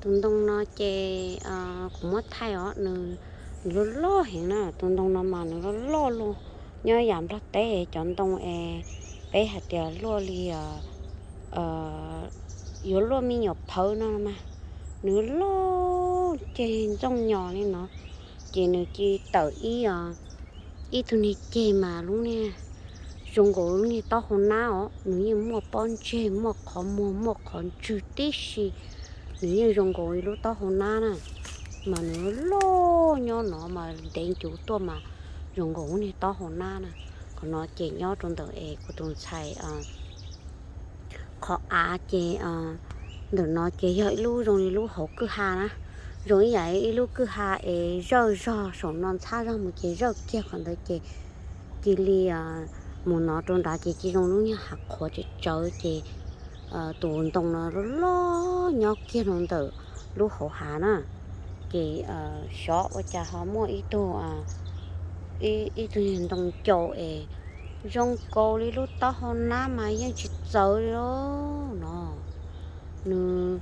Tus ntoo no ces kuv muab thaij os, nws, nws loj loj heev na. Tus ntoo no mas nws loj loj luaj, nyob yam Nplog teb cov ntoo es peb hais tias luaj li, yuav luaj me nyuam phawv no mas, nws loj ceg ntxooj nyos li no. Ces nws cia li tawm ib, ib tug niag ceg mas lub niag zoo nkaus lub niag taub hau nab os, nws yeej muaj pob ntseg, muaj qhov muag, muaj qhov ntswg tib si. Nws yeej zoo nkaus li lub taub hau nab na, mas nws loj nyob no mas ntev ncuv tuaj mas zoo nkaus lub niag taub hau nab na. Qhov no ces nyob rau ntawm es kuv tus ntxhais qhov av ces ntawm no ces yog ib lub zoo li lub hauv kwj ha na, zoo ib yam ib lub kwj ha es zawj zog, saum no ntxhab zog mus ces zawj kiag qhov ntawd ces cia li mus no rau nrad ces cia zoo lub nyuag hav qhuav tsawv tsawv ces tus ntoo no loj loj nyob kiag rau ntawm lub hauv hav na. Ces xyov ua cas ho muaj ib tug, ib tug ntoo caum es zoo nkaus li lub taub hau nab mas yeej tsis txawv li no. Nws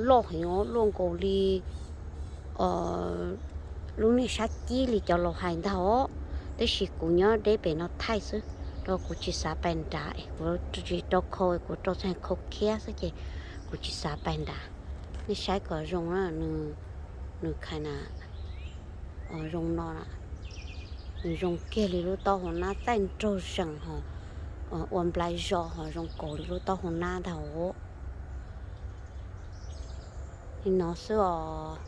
loj heev os, luaj nkaus li lub niag sab cib li cov laus hais ntag os. Tab sis kuv nyob deb pem no thaij xwb, rau kuv tsis xav pais nrad, kuv tsis rau khau, kuv rau txog khau khiab xwb ces kuv tsis xav pais nrad. Nej saib kom zoo na, nws khais na, zoo no na, nws zoo kiag li lub taub hau nab, txaij nraug zees ho ua nplai zos ho zoo nkaus li lub taub hau nab ntag os. Li no xwb os.